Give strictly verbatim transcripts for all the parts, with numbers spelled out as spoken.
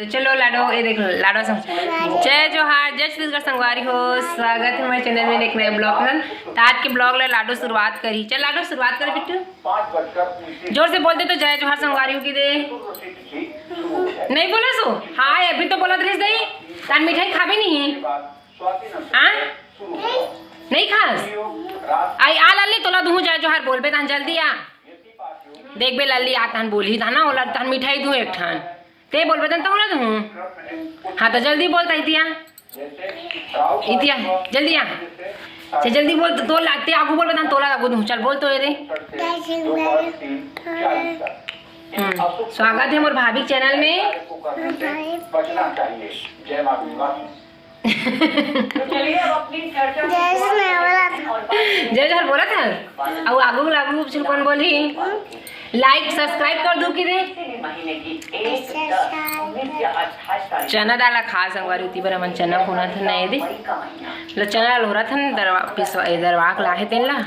तो चलो लाडो, ये देख लाडो संग, जय जोहार, जय छत्तीसगढ़ संगवारी हो। स्वागत है हमारे चैनल में एक नए ब्लॉग में। तो आज के ब्लॉग ला लाडो शुरुआत करी। चल लाडो, शुरुआत कर बिट्टू। जोर से बोल दे तो जय जोहार संगवारी हो की दे। नहीं बोला सो? हाँ, अभी तो बोलत रहिस दे। तान मिठाई खाबे नहीं। हाँ? नहीं खास? आई आ लाली, तोला दूहूँ जय जोहार, बोलबे तान जल्दी आ। देखबे लाली आ तान बोलही तान ना, ओला तान मिठाई दूहूँ एक ठान। ते बोलबे तान तोला दूहूँ। हाँ तो जल्दी बोल ता इतिया। इतिया, जल्दी आ। चल जल्दी बोल, तो तोला ते आगू बोलबे तान तोला आगू दूहूँ। चल बोल तो ये रे। हम्म, स्वागत है मोर भाभी के चैनल में। जय जोहार बोला था। अउ आगू लागू कुछ कौन बोली? लाइक सब्सक्राइब कर दू कि रे। चना दाल खा संगवारी, उती बर हमन चना भुना था नए दे। लो चना दाल हो रहा था ना, दरवा पिसवा ए, दरवा के लाहे तेन ला।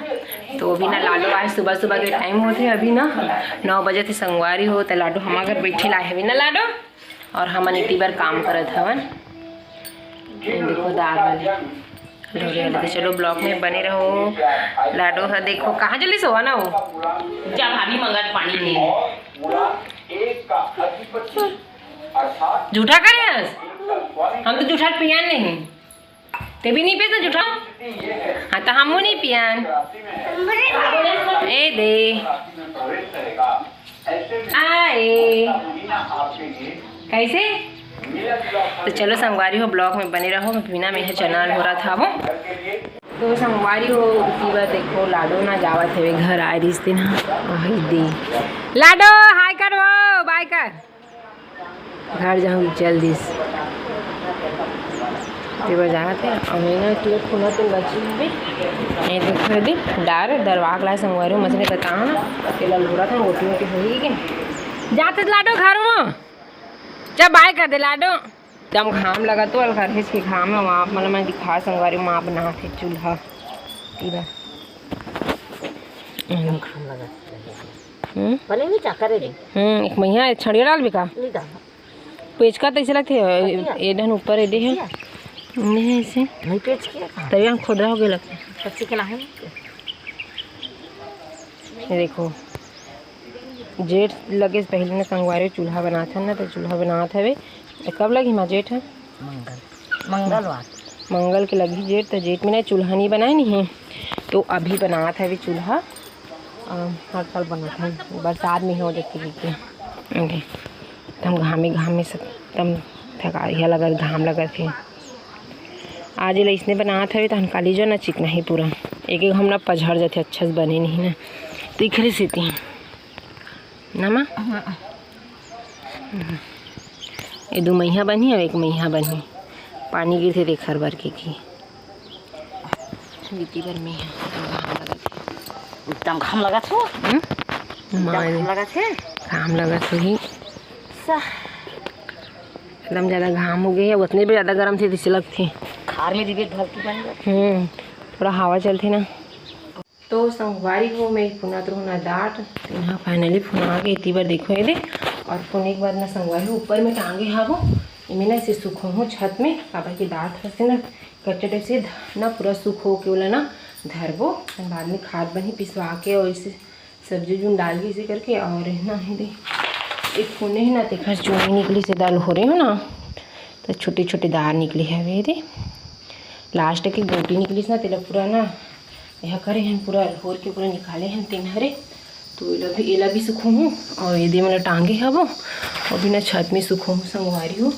तो अभी ना लाडो आए, सुबह सुबह के टाइम होथे अभी ना, नौ बजे थे संगवारी हो, तो लाडो हमार घर बैठे लाहे अभी ना लाडो। और हमन इति बर काम करत हवन। ये देखो दाल वाले लोरिया लेते। चलो ब्लॉग में बने रहो। लाडो ह देखो कहाँ जल्दी सोवा ना हो। जा भाभी मंगत पानी पी। जूठा करे हस? हम तो जूठा पिया नहीं। ते भी नहीं पियस ना जूठा? हाँ तो हमू नहीं पियन। ए दे। आए। कैसे? तो चलो संगवारी हो, ब्लॉग में बने रहो। बिना में चना हो रहा था वो। तो संगवारी हो, उसी बार देखो लाडो ना जावत हवे घर आए रिश्ते ना। वही दे। लाडो हाय कर वो, बाय कर। घर जाऊँ चल दिस। तेबर जाना थे। अमीना तुरंत खुना तो बची हवे। ये देखो दे, दार दरवाग ला संगवारी हो, मसने बताओ ना। तेला लोरा था, रोटी वोटी होही के। जाते लाडो घर में। जब बाय कर दे लाडो। जब घाम लगा तो अलग रहे के घाम है वहाँ, मतलब मैं दिखा संगवारी माँ बना थे चूल्हा। इधर। एकदम घाम लगा। हम्म? भले नहीं चाकर है। हम्म, एक महीना छड़िया डाल भी का? नहीं डाला। पेचका तो ऐसे लगते हैं, पतिया? एडन ऊपर एडे है। पतिया? नहीं ऐसे। नहीं पेच किया था। तभी हम खुदरा हो गए लगते। सच्ची के ना है। ये देखो, जेठ लगे से पहले ना संगवारी चूल्हा बनात हन ना, तो चूल्हा बनात हवे। तो कब लगी माँ जेठ है? मंगल, मंगलवार। मंगल के लगी जेठ, तो जेठ में ना चूल्हा नहीं बनाए नहीं है, तो अभी बनात हवे चूल्हा। अ, हर साल बनात है, बरसात में हो जाती है। एकदम घामे घामे से एकदम थका, यह लगा घाम लगा थे। आज एला इसने बनात हवे, तहन काली जो ना चिकना ही पूरा। एक एक हमला पझड़ जाथे, अच्छा से बने नहीं ना। तो इखरे सेती ना माँ? हाँ। ये दू महीना बनही और एक महीना बनही। पानी गिरथे तेखर बर के की। बीती बर में एकदम घाम लगत हे। एकदम घाम लगत हो? हम्म? एकदम मारे। घाम लगत हे? घाम लगत होही। सा। एकदम ज़्यादा घाम हो गई है, उतने भी ज़्यादा गर्म थे, जैसे लगते। खार में दिवे ढलती बन गई। हम्म, थोड़ा हवा चलते ना। तो संगवारी हो, मैं पुनत रहूँ ना डांट, तो यहाँ finally फुना के इतनी बार देखो ये दे। और फुने के बाद ना संगवारी हो, ऊपर में टांगे हावो, इमे ना इसे सुखो हो छत में, काबर के डांट हसे ना कच्चे टाइप से ध-, ना पूरा सुख हो के ओला ना धरबो, फिर बाद में खाद बनी पिसवा के और इसे सब्जी जुन डाल के इसे करके। और ना ही दे एक फुने है ना, तेखर चुनी निकली से दाल हो रहे हो ना, तो छोटी छोटी दार निकली हवे दे। लास्ट के गोटी निकलिस ना, तेला पूरा ना यह करे हन, पूरा होर के पूरा निकाले हन तेन हरे। तो एला भी, एला भी सुखोहूँ और ये दे मोला टांगे हवो, वो भी ना छत में सुखोहूँ संगवारी हो।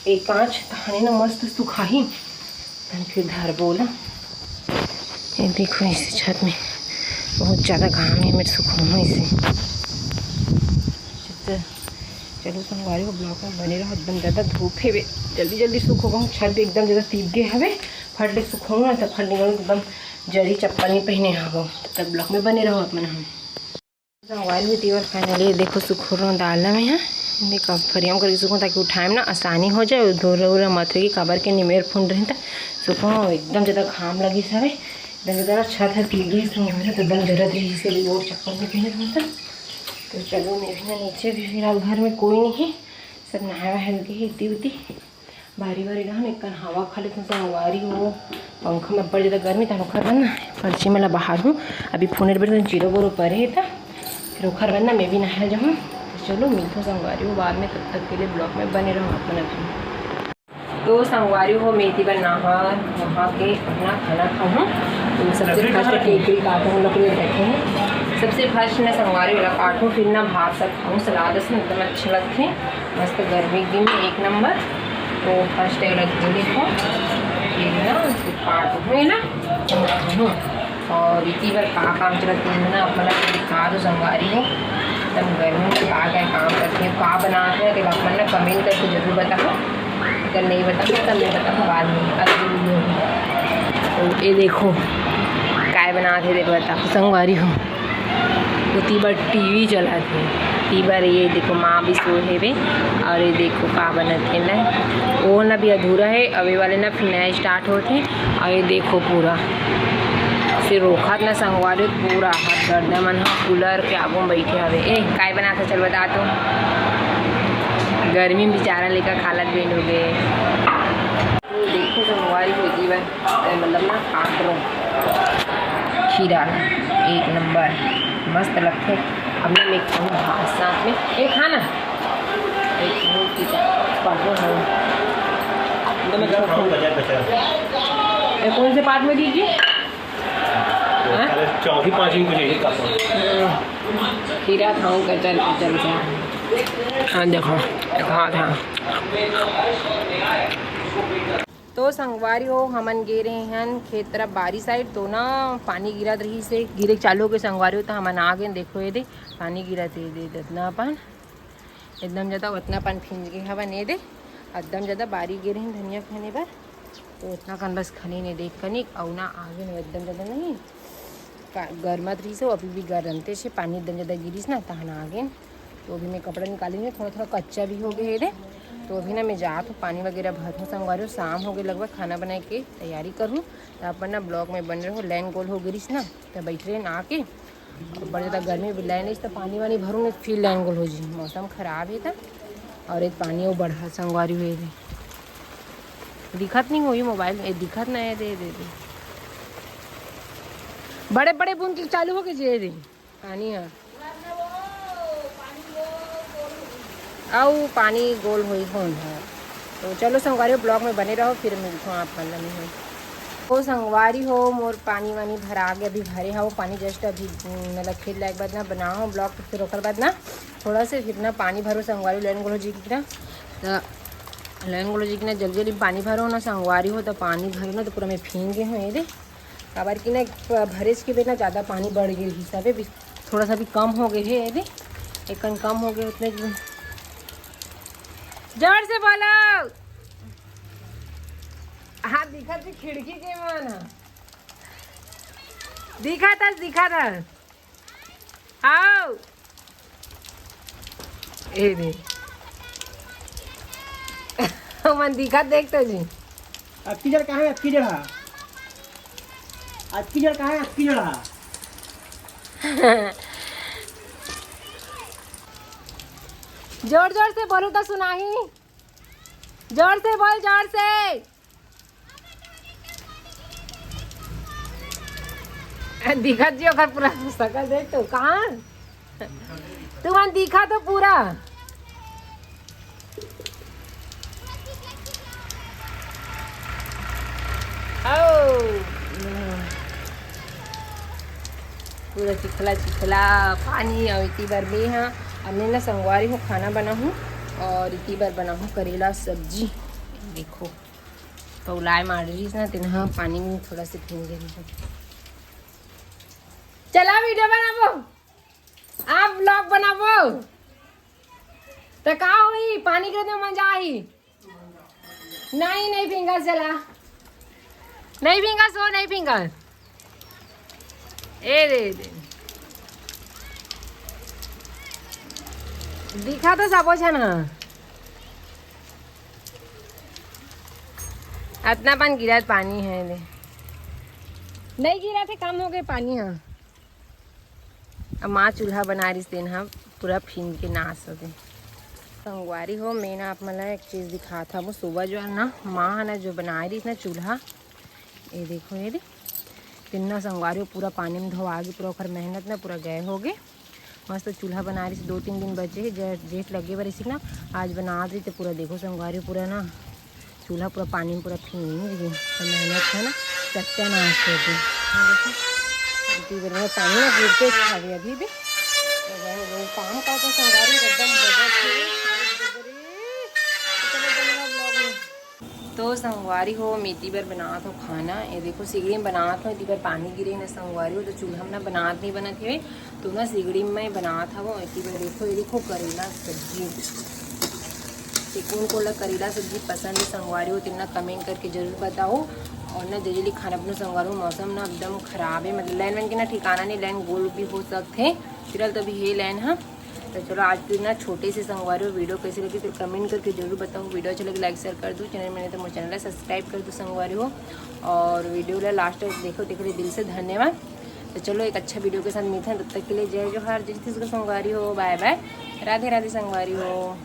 एक पाँच तहाने ना मस्त सुखाही, तहन फिर धरबो ओला। ये देखो ऐसे छत में बहुत ज़्यादा घाम है, मेरे सुखोहूँ इसे। चलो संगवारी हो, ब्लॉग में बने रहो, एकदम ज़्यादा धूप है बे, जल्दी जल्दी सुखो। छत भी एकदम ज़्यादा तीप गए हवे, फट ले सुखो ना, तो फट निकल एकदम जरी चप्पल नहीं पहने हवो, तब तक ब्लॉग में बने रहो अपन हम। संगवारी हो, तेवर finally देखो सुखो रहो डालना में है, देखो फरियाम करके सुखो ताकि उठाए में ना आसानी हो जाए, धोरा उरा मत होगी, काबर के निमेर फुन रहे तो सुखो एकदम ज़्यादा घाम लगी सारे, एकदम ज़्यादा छत है तीप गई संगवारी, तो एकदम जरूरत रही इसे भी और चप्पल नहीं पहने रहता। तो चलो मैं भी ना नीचे भी फिलहाल घर में कोई नहीं है, सब नहाए वहाए के हे, इति उति बारी बारी रहन, एक कन हवा खा लेथन संगवारी हो। पंखा में बड़ जादा गर्मी, तहन ओखर बर ना फरची मन ला बहारहूँ। अभी फोन बर जीरो बोरो परे हे, त फिर ओखर बर ना मैं भी नहाए जाहूँ। तो चलो, मिलथों संगवारी हो बाद में, तब तक के लिए ब्लॉग में बने रहो आप मन अभी। तो संगवारी हो, मैं इति बर नहा, नहा के अपना खाना खाहूँ। तो सबसे फर्स्ट केकरी काटहूँ, लकड़ी रखे हैं। सबसे फर्स्ट मैं संगवारी वाला काटहूँ, फिर ना भात साग खाहूँ। सलाद से एकदम अच्छा लगथे, मस्त गर्मी के दिन में एक नंबर। तो फर्स्ट वाला देखो, ये ना काटहूँ ना। और इति बर का काम चलत हे ना, आप मन ला दिखा दो संगवारी हो। एकदम गर्मी में का का काम करथे, का बनात हे, तेला आप मन ना कमेंट करके जरूर बताओ। अगर नहीं बताओ तो मैं बताऊँ बाद में, अगली वीडियो में। तो ये देखो, काय बनात हे, देखो बताओ संगवारी हो। ओती बर टीवी चलत हे, टीवी बर ये देखो माँ भी सो हेवे, और ये देखो का बनत हे ना, वो ना भी अधूरा है, अभी वाले ना फिर नया स्टार्ट होत हे। और ये देखो पूरा सिर रोखत ना संगवारी, पूरा हाथ दर्द मन ह कूलर के आगू में बैठे हवे। ए, काय बनात हे, चल बता तो। गर्मी में बेचारा लइका खालत बेंड हो गए। देखो संगवारी हो जीवन, ए, मतलब ना काकरो खीरा एक नंबर मस्त लगथे। अब ना मैं खाऊँ भात साथ में, ए, खा ना। एक खाऊँ कि क्या? पापड़ खाऊँ। तो मैं क्या खाऊँ? बचा, बचा। ए, कौन से पार्ट में दीजिए? हाँ? अरे, चौथी पाँचवीं को चाहिए काका। हम्म, खीरा खाऊं कचर कचर से। हाँ, देखो, एक हाथ है। तो संगवारी हो, हमन गे रहे हन खेत तरफ बारी साइड, तो ना पानी गिरत रहिस हे, गिरे चालू हो गए संगवारी हो, तो हमन आ गए। देखो ये दे, पानी गिरत हे, दे, दे, इतना अपन एकदम ज्यादा उतना अपन भींज गे हवन, ये दे, एकदम ज्यादा बारी गे रहिन धनिया खने बर, तो उतना कन बस खने ने देख कनिक, अउ ना आगे न एकदम ज्यादा नहीं का-, गरमत रहिस हो, अभी भी गरमते छे, पानी एकदम ज्यादा गिरिस ना, तहन आगे। तो अभी मैं कपड़ा निकाली हूँ, थोड़ा थोड़ा कच्चा भी हो गए हे दे। तो अभी ना मैं जात हूँ, पानी वगैरह भरहूँ संगवारी हो, शाम हो गए लगभग, खाना बनाए के तैयारी करूँ। तो अपन ना ब्लॉग में बन रहो, लाइन गोल हो गिरिस ना, तो बैठ रहे ना आके। बड़ ज्यादा गर्मी भी लाइन इस तो पानी वानी भरूँ नहीं, फिर लाइन गोल हो जी, मौसम खराब है था। और एक पानी वो बढ़ा संगवारी हुए थे, दिखत नहीं हुई मोबाइल में, दिखत नहीं है, दे, दे, दे। बड़े बड़े बूंद के चालू हो गए जे रे पानी है। अउ पानी गोल होई होन है। तो चलो संगवारी हो, ब्लॉग में बने रहो, फिर मिलथों आप मन ला। ओ संगवारी हो, मोर पानी वानी भरा गया, अभी भरे हव पानी, जस्ट अभी, उम, मतलब खेत लायक बाद ना बनाओ ब्लॉग, तो फिर ओकर बाद ना थोड़ा से फिर ना पानी भरो संगवारी, लाइन गोल हो जी कि ना, तो लाइन गोल हो जी कि ना, जल्दी जल्दी पानी भरो ना संगवारी हो, तो पानी भरो ना तो पूरा मैं भींग गए हूँ ये दे, काबर कि ना प-, भरेज के बेर ना ज़्यादा पानी बढ़ गए हिसाबे भी थोड़ा सा भी कम हो गए है ये दे, एकन कम हो गए उतने जो। जोर से बोलो। हाँ, दिखत हे खिड़की के मन ह। दिखत हस, दिखत हस। आओ। ए दे। मन दिखत देख तो जी। अक्की जड़ कहाँ है? अक्की जड़ हा। अक्की जड़ कहाँ है? अक्की जड़ हा। जोर जोर से बोलो तो सुनाही। जोर से बोल, जोर से। दिखत जी ओकर पूरा सकल देख तो, कहाँ? तुमन दिखा तो पूरा। आओ। पूरा चिखला चिखला पानी, अउ इति बर मैं ह, अब मैं ना संगवारी हो खाना बनाहूँ, अउ इति बर बनाहूँ करेला सब्जी। देखो, पौलाए मार रहीस ना, तेन ह पानी में थोड़ा से भींग गे रहीस। चला वीडियो बनाबो, आप ब्लॉग बनाबो, त का होई? पानी के तो मजा आही। नहीं, नहीं भींगस, चला, नहीं भींगस, वो नहीं भींगस। ए दे, ए दे। दिखा तो सबो झन ह। अतना पन गिरत पानी है दे। नहीं गिरत हे, कम हो गए पानी ह। अब माँ चूल्हा बना रही, तेन ह पूरा भींग के नाश हो गए। संगवारी हो, मैं ना आप मन ला एक चीज दिखात हवं। सुबह जो है ना, माँ ह ना जो बनाए रहिस ना चूल्हा, ये देखो, ये दे, तेन ना संगवारी हो पूरा पानी में धोवा गे, पूरा ओखर मेहनत ना पूरा गए हो गे। मस्त चूल्हा बनाए रहिस, दो तीन दिन बचे हे, जे-, जेठ लगे बर रहिस ना, आज बनात रहिस ते पूरा देखो संगवारी हो, पूरा ना चूल्हा पूरा पानी में पूरा भींज गे। तो मेहनत है ना, सत्यानाश हो गे। ये देखो, इतनी देर में पानी ना गिरते हवे अभी भी। तो वो, वो काम का तो संगवारी एकदम बजट है। तो संगवारी हो, मैं एती बर बनात हो खाना। ये देखो, सिगड़ी में बनात हो, एती बर पानी गिरे ना संगवारी हो, तो चूल्हा में ना बनात नहीं बनत हे, तो ना सिगड़ी में बनात हवो। एती बर देखो, ये देखो करेला सब्जी। तो कोन कोन ला करेला सब्जी पसंद है संगवारी हो, तेन ना comment करके जरूर बताओ। और ना जल्दी खाना अपना संगवारी हो, मौसम ना एकदम खराब है, मतलब लाइन वाइन के ना ठिकाना नहीं, लाइन गोल भी हो सकते हैं। फिलहाल तो अभी हे लाइन हा। तो चलो, आज के ना छोटे से संगवारी हो वीडियो कैसे लगी, फिर comment करके जरूर बताओ। वीडियो अच्छा लगे, like share कर दो, चैनल में नहीं तो मोर चैनल ला subscribe कर दो संगवारी हो, और वीडियो ला last तक देखो, तेखर लिए दिल से धन्यवाद। तो चलो, एक अच्छा वीडियो के साथ मिलते हैं, तब तक के लिए जय जोहार, जय छत्तीसगढ़ संगवारी हो, bye bye, राधे राधे संगवारी हो।